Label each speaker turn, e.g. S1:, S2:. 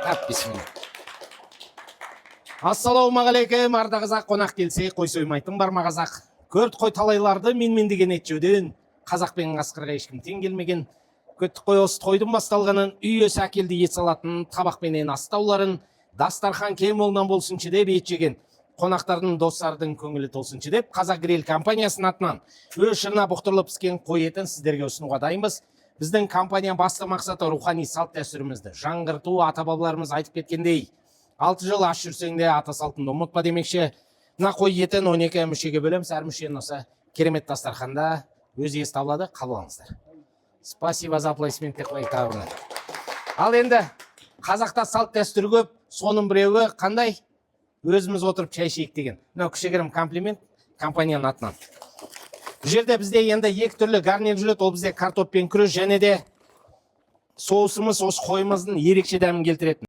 S1: Тап, бисмилля. Ассалаумағалейкум, арда қазақ, қонақ келсе қой соймайтын бар ма қазақ? Көрдік қой талайларды менмен деген ет жеуден, қазақ пен қасқырға ешкім тең келмеген. Көттік қой осы тойдың басталғанын, үй иесі әкелді ет салатын табақпенен астауларын, дастархан кең молынан болсыншы деп ет жеген. Қонақтардың, достардың көңілі толсыншы деп Қазақ Гриль компаниясының атынан өз шырына бұқтырылып піскен қой етін сіздерге ұсынуға дайынбыз. Біздің компания басты мақсаты — рухани салт дәстүрімізді жаңғырту. Ата бабаларымыз айтып кеткендей, 6 жыл аш жүрсең де, ата салтыңды ұмытпа демекші, мына қой етін 12 мүшеге бөлеміз. Әр мүшенің осы керемет дастарханда өз иесі табылады. Қабыл алыңыздар. Спасибо за аплодисмент деп қояйық тағы бір. Ал енді қазақта салт дәстүр көп, соның біреуі қандай? Өзіміз отырып шай ішейік деген. Мынау кішігірім комплимент компанияның атынан. Бұл жерде бізде енді екі түрлі гарнир жүреді. Ол бізде картоп пен күріш және де соусымыз осы қойымыздың ерекше дәмін келтіретін.